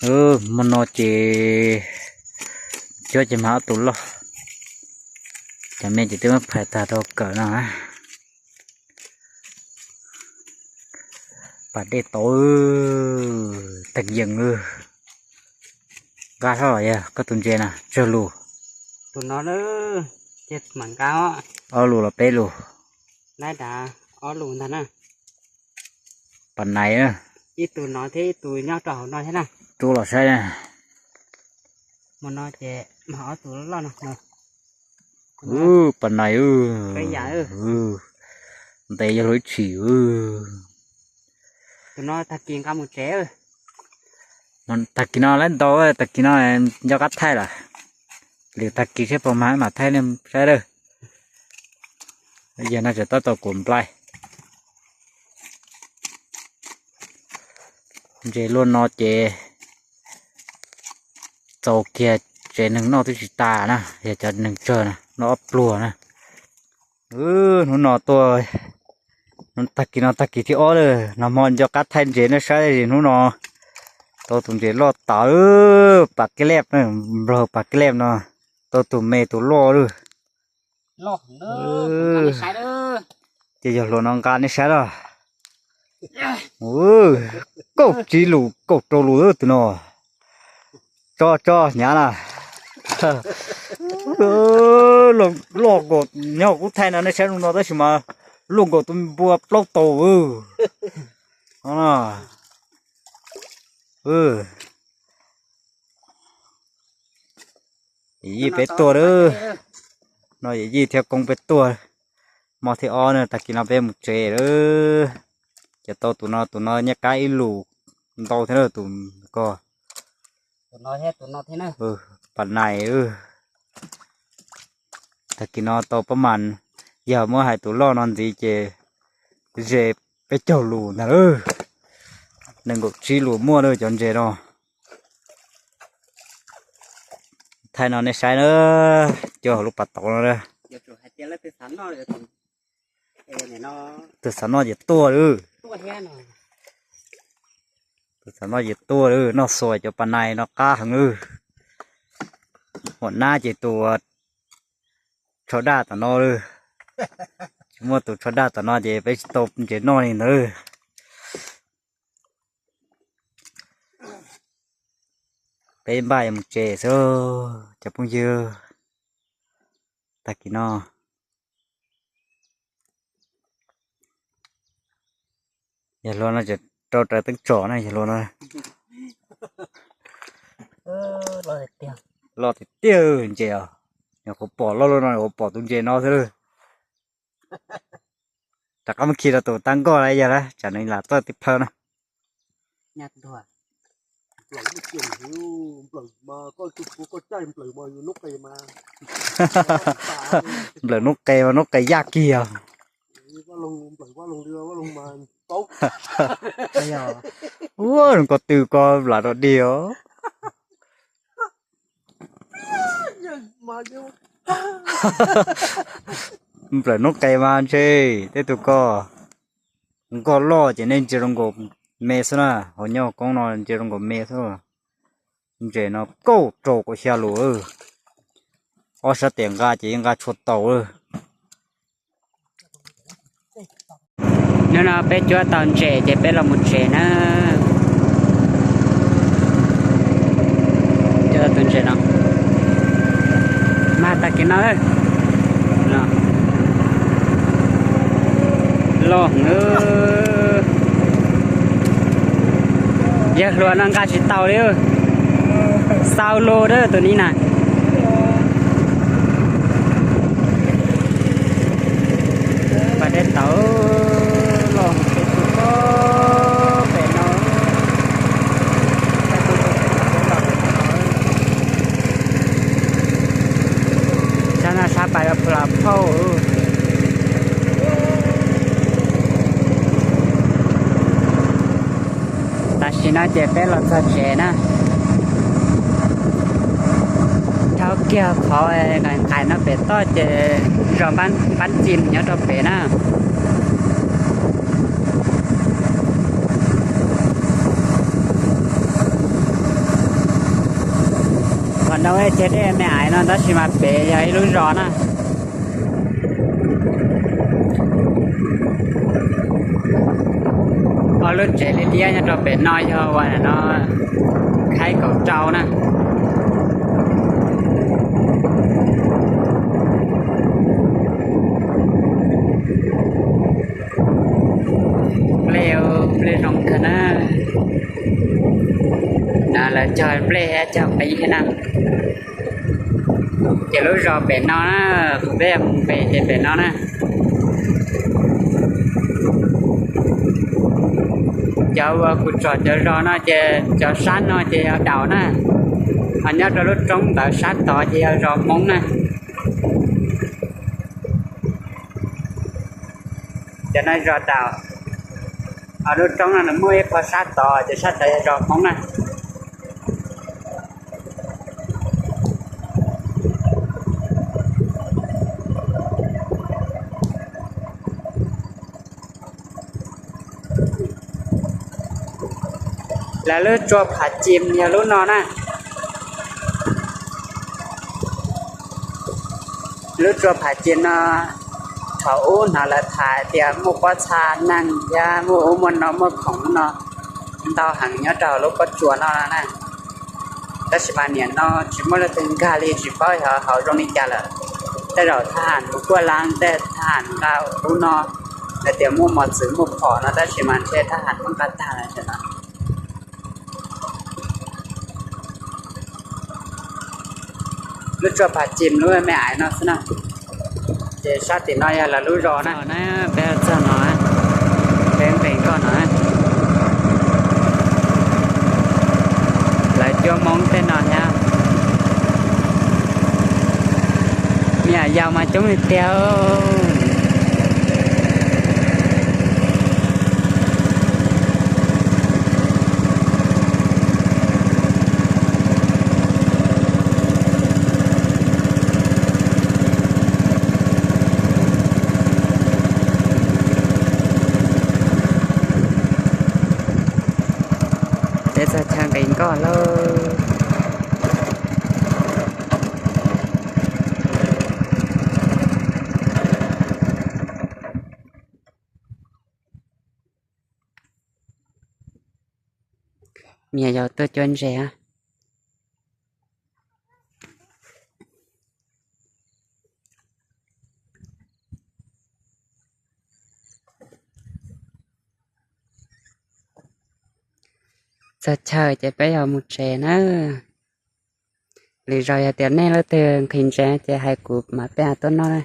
Hmo no ces cuab ces mag ob tug loj, cov me ces twb muab phais tag rau kawm no. Pas dej tau, tag yees. Nqa hlo los yog koj tus ntses na tsawg lus? Tus no na, ces mam nqa. Ob lus los peb lus? Nai tas ob lus ntag na. Pas nais na. Ib tug no thiab ib tug nyob rau hauv no thiab na. Rub los saib na. Hmo no ces mag ob tug loj no. Pas nais, ntes yog luag ib tshim. Tus no tag kis nqa mus tsev. Tag kis no lawv ntau, tag kis no nco qab thaij lawm. Lwm tag kis seb puas mag mam thaij nej saib lawm. Yog no tseem tab tom kuam nplai. Ntses luaj no ces txaus kiag tsev neeg noj twb tsis tas na, yog cov neeg tsawg na noj ob pluag na. Hnub no tuaj, tag kis no tag kis thib ob lawm, nag hmo nco qab thaij ntses nej saib, hnub no tau tus ntses loj tas, pas kib lej, nplaug pas kib lej no, tau tus me tus loj lawm. Ces yog hluas no nqa nej saib los. Kaum tsib lus kaum rau lus tus no. Tso tso hnyav na. Loj nkaus, nyob kuv thaij no nej saib zoo no tab sis mas luaj nkaus tus npua plaub tau. Yij peb tuaj lawm. No yij thiab koob peb tuaj. Hmo thib ob na, tag kis no peb mus tsev lawm. Ces tau tus no, tus no nyiaj kab ib lus ntau thiab na tus ko. Pas nais. Tag kis no tau pab mas, yog muab hais tus loj no ntxiv ces ze peb caug lus ntag lawm. Nees nkaum tsib lus muaj lawm cov ntses no. Thaij no nej saib na, cov hauv lub pas tauv no. Tus xav noj ces tuaj lawm. Tus xav noj ces tuaj lawm, noj xuas cov pas nais no qab heev lawm. Huam nab ces tus tsho daj tom no lawm. Tsis muaj tus tsho daj tom no ces peb tsis tau ntses noj li ntawd. Peb npaj yuav mus tsev xwb cov phooj ywg. Tag kis no yawg hluas no tseem rau rawv teeb tsom na yawg hluas no. Loj tiag tiag ntses os. Nyuam qhuav pom loj loj no, nyuam qhuav pom tus ntses no xwb lawm. Rov qab mus khi rau tus tag nkoj lawm yog lawm, tsam nws lam txawj tib plhaw na. Nplawm noob qes mas noob qes yaj kiag os. Ua, ko tw ko lam rau dig os. Nplawm noob qes mas ntshe tej tug ko nkoj loj ces nej ntsia zoo nkaus me xwb na, hauv nyob koob no ntsia zoo nkaus me xwb. Ntses no kauj rau kaum xya lus, ob sab tes nqa ces yeej nqa tshua tau lawm. Hnub no peb cuab tau ntses ces peb los mus tsev na. Cuab tau tus ntses no, mag tag kis no lawm. Loj heev. Yawg hluas no nqa tsis tau li, xau lus tus ni na. Pas dej tauv los pem tus ko, pem no. Sab no sab pas yuav plam phauj. Tam sim no ces peb los txog tsev na. Dhau kiag qhov nqaim no pem toj ces zos Npab Txi nyob rau pem na. Ntau ib teg dej me ais no tab sis mas pem yog ib lub zos na. Ob lub tsev liab liab nyob rau pem no yog uas no khaib kaum rau na. Nplej, nplej zoo kawg na. No lawv cog nplej thiab cog qeeb thiab na. Ces lub zos pem no na, kuv peb mus pem ces pem no na. Cov uas kuv tsom cov zos no ces cov sab no ces yog Daum na, ho nyob rau lub roob ntawd sab tod ces yog zos Hmoob na. Cov no zos Daum, ho lub roob no nws muaj ib qho sab tod ces sab tod yog zos Hmoob na. Lawv lub tsua Phav Cim yog lub no na. Lub tsua Phav Cim no, thaum ub hnov lawv tham tias muaj pob txha neeg thiab muaj ub muaj no muaj khoom no ntau heev nyob rau hauv lub pob tsuas no na. Tab sis mas nim no tsis muaj leej twg nkag li, tsis paub yog hauv zoo li cas lawm. Tej zaum thab ham mus kuaj leeb, tej thab ham nqa ub no, hais tias muaj mos txwv muaj phom no, tab sis mas ntshe thab ham muab nqa tag lawm no. Lub tsua Phav Cim lub me ais no xwb na. Ces sab tim no yog lawv lub zos na. Peb txog no, peb nqis nkoj no. Lawv cuab Hmoob tej no thiab. Me nyuam yaus mas coob tiag tiag. Peb txog chaw nqis nkoj lauj. Me nyuam yaus tuaj cuab ntses. Txog chaw ces peb yuav mus tsev na. Lwm zaus yog tias nej leej twg nqhis ntses ces hais kuv mas peb tuaj noj.